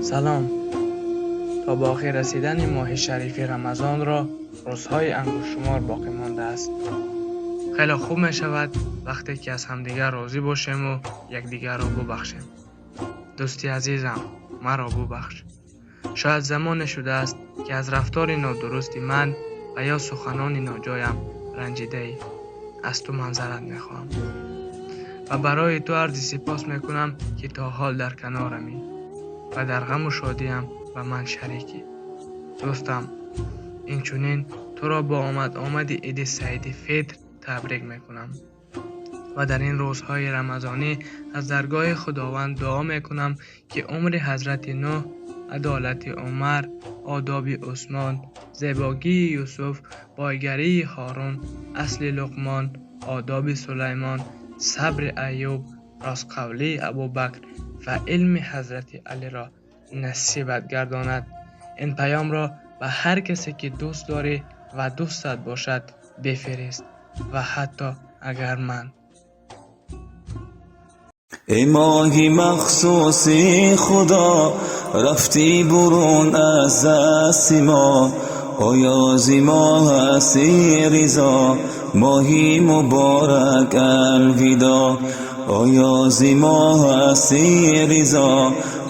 Салом. То ба охир расидани моҳи шарифи Рамазонро рӯзҳои ангуштшумор боқӣ мондааст. Хеле хуб мешавад вақте ки аз ҳамдигар розӣ бошему якдигарро бубахшем. Дӯсти азизам, маро бубахш. Шояд замоне шудааст, ки аз рафтори нодурусти ман ва ё суханони ноҷоям ранҷидаӣ. Аз ту манзарат мехоҳам ва барои ту арзи сипос мекунам, ки то ҳол дар канорамӣ ва дар ғаму шодиям ба ман шарикӣ. Дӯстам, инчунин туро бо омад-омади Иди Саиди Фитр табрик мекунам ва дар ин рӯзҳои рамазонӣ аз даргоҳи Худованд дуо мекунам, ки умри Ҳазрати Нӯҳ, адолати Умар, одоби Усмон, зебогии Юсуф, бойгарии Ҳорун, асли Луқмон, одоби Сулаймон, сабри Аюб, ростқавлии Абубакр ва илми Ҳазрати Алиро насибат гардонад. Ин паёмро ба ҳар касе ки дӯст дорӣ ва дӯстат бошад бифирист ва ҳатто агар ман. Эй моҳи махсуси Худо, рафтӣ бурун аз дасти мо, оё зи мо ҳастӣ ризо? Моҳи муборак, алвидоъ. Оё зи мо ҳастӣ ризо?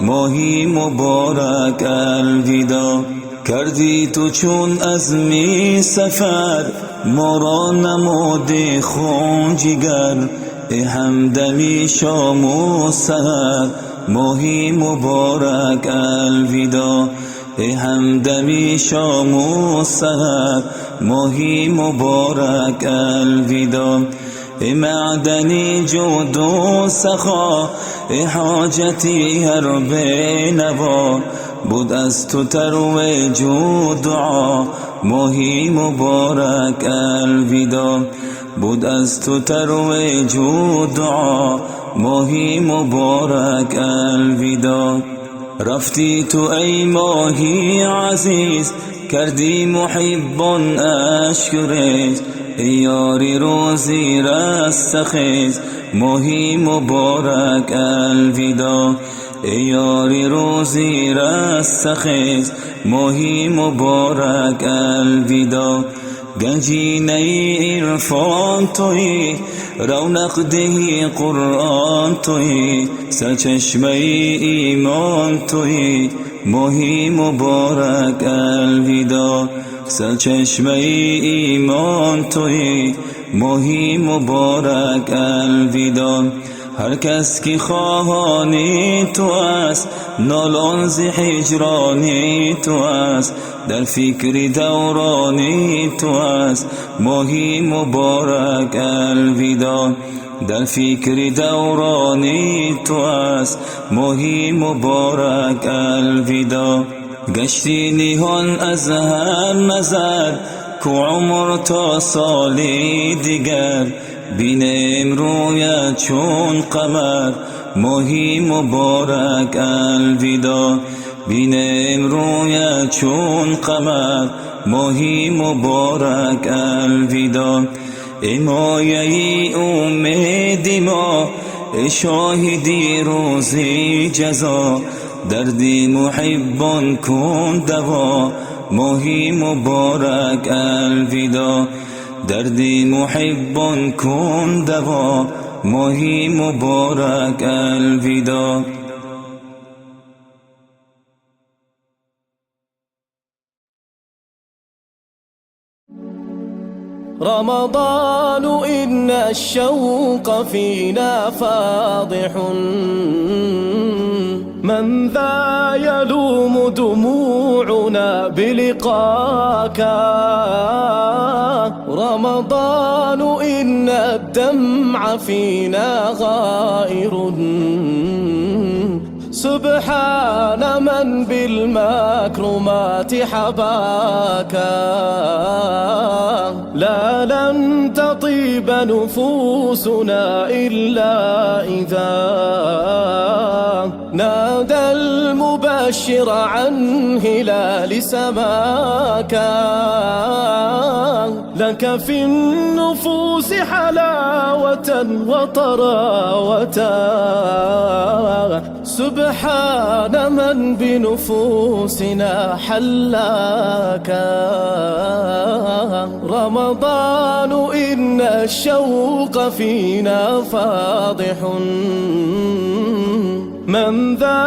Моҳи муборак, алвидоъ. Кардӣ ту чун азми сафар, моро намудӣ хун ҷигар, эй ҳамдами шому саҳар, моҳи муборак, алвидоъ. Эй ҳамдами шому саҳар, моҳи муборак, алвидоъ. Эй маъдани ҷуду сахо, эй ҳоҷати ҳар бенаво, буд аз ту тарвиҷу дуо, моҳи муборак, алвидоъ. Буд аз ту тарвиҷу дуо, моҳи муборак, алвидоъ. Рафтӣ ту, эй моҳи азиз, кардӣ муҳиббон ашк рез, эй ёри рӯзи растохез, моҳи муборак, алвидоъ. Эй ёри рӯзи растохез, моҳи муборак, алвидоъ. Ганҷинаи ирфон туӣ, равнақ диҳи Қуръон туӣ, сарчашмаи имон туӣ, моҳи муборак, алвидоъ. Сарчашмаи имон туӣ, моҳи муборак, алвидоъ. Ҳар кас ки хоҳони ту аст, нолон зи ҳиҷрони ту аст, дар фикри даврони ту аст, моҳи муборак, алвидоъ. Дар фикри даврони ту аст, моҳи муборак, алвидоъ. Гаштӣ ниҳон аз ҳар назар, ку умр то соли дигар, бинем рӯят чун қамар, моҳи муборак, алвидоъ. Бинем рӯят чун қамар, моҳи муборак, алвидоъ. Эй мояи умеди мо, эй шоҳиди рӯзи ҷазо, дарди муҳиббон кун даво, моҳи муборак, алвидоъ. Дарди муҳиббон кун даво, моҳи муборак, алвидоъ. رمضان إن الشوق فينا فاضح، من ذا يلوم دموعنا بلقاك؟ رمضان إن الدمع فينا غائر، سبحان من بالمكرمات حباك. لا لن تطيب نفوسنا إلا إذا نادى المبشر عن هلال سماك. لك في النفوس حلاوة وطراوة. سبحان من بنفوسنا حلاك. رمضان إن الشوق فينا فاضح، من ذا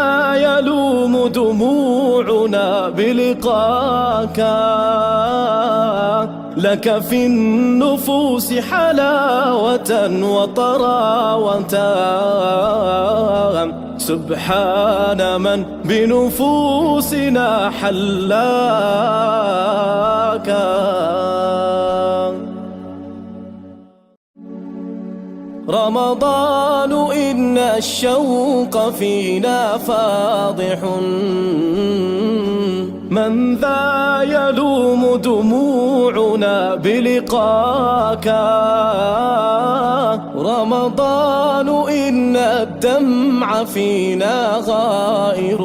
يلوم دموعنا بلقاك. لك في النفوس حلاوة وطراوة، سبحان من بنفوسنا حلاك. رمضان إن الشوق فينا فاضح، من ذا يلوم دموعنا بلقاك. رمضان إن الدمع فينا غائر،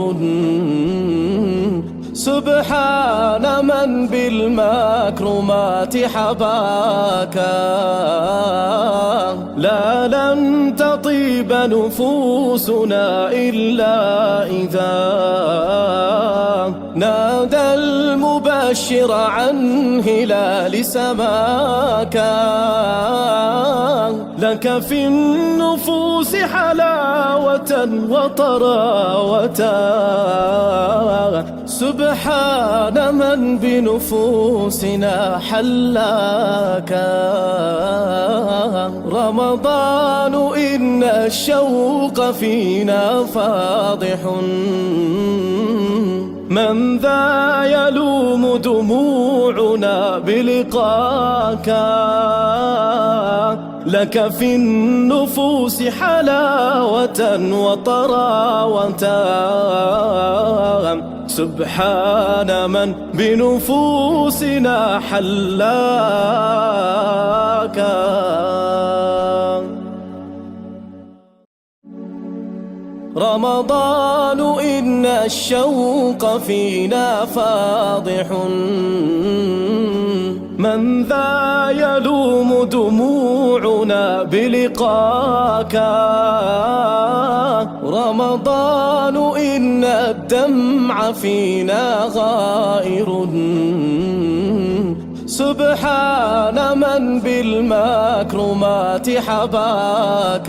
سبحان من بالمكرمات حباك. لا لن تطيب نفوسنا إلا إذا نادى المبشر عن هلال سماك. لك في النفوس حلاوة وطراوة، سبحان من بنفوسنا حلاك. رمضان إن الشوق فينا فاضح، من ذا يلوم دموعنا بلقاك. لك في النفوس حلاوة وطراوة، سبحان من بنفوسنا حلاك. رمضان إن الشوق فينا فاضح، من ذا يلوم دموعنا بلقاك. رمضان إن الدمع فينا غائر، سبحان من بالمكرمات حباك.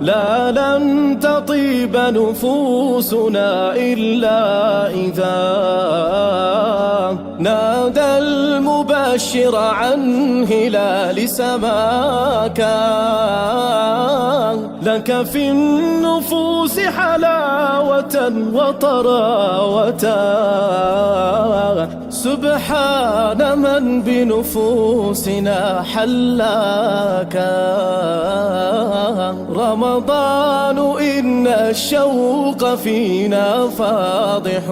لا لن تطيب نفوسنا إلا إذا نادى المبشر عن هلال سماك. لك في النفوس حلاوة وطراوة، سبحان من بنفوسنا حلاك. رمضان إن الشوق فينا فاضح.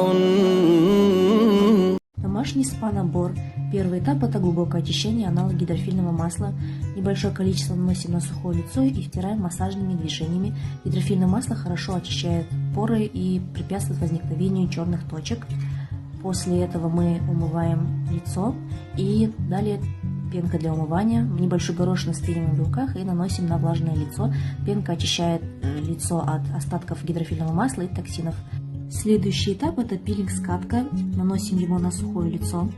Домашний спа-набор. Первый этап – это глубокое очищение аналог гидрофильного масла. Небольшое количество наносим на сухое лицо и втираем массажными движениями. Гидрофильное масло хорошо очищает поры и препятствует возникновению черных точек. После этого мы умываем лицо и далее пенка для умывания. Небольшую горошину стелим в руках и наносим на влажное лицо. Пенка очищает лицо от остатков гидрофильного масла и токсинов. Следующий этап – это пилинг-скатка. Наносим его на сухое лицо.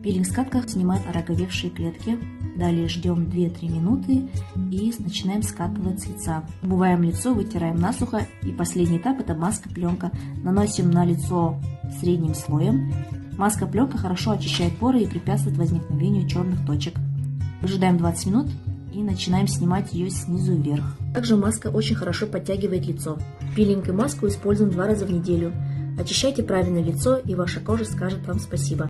Пилинг-скатка снимает ороговевшие клетки. Далее ждем 2-3 минуты и начинаем скатывать с лица. Умываем лицо, вытираем насухо. И последний этап – это маска-пленка. Наносим на лицо средним слоем. Маска-пленка хорошо очищает поры и препятствует возникновению черных точек. Выжидаем 20 минут и начинаем снимать ее снизу вверх. Также маска очень хорошо подтягивает лицо. Пилинг и маску используем 2 раза в неделю. Очищайте правильно лицо, и ваша кожа скажет вам спасибо.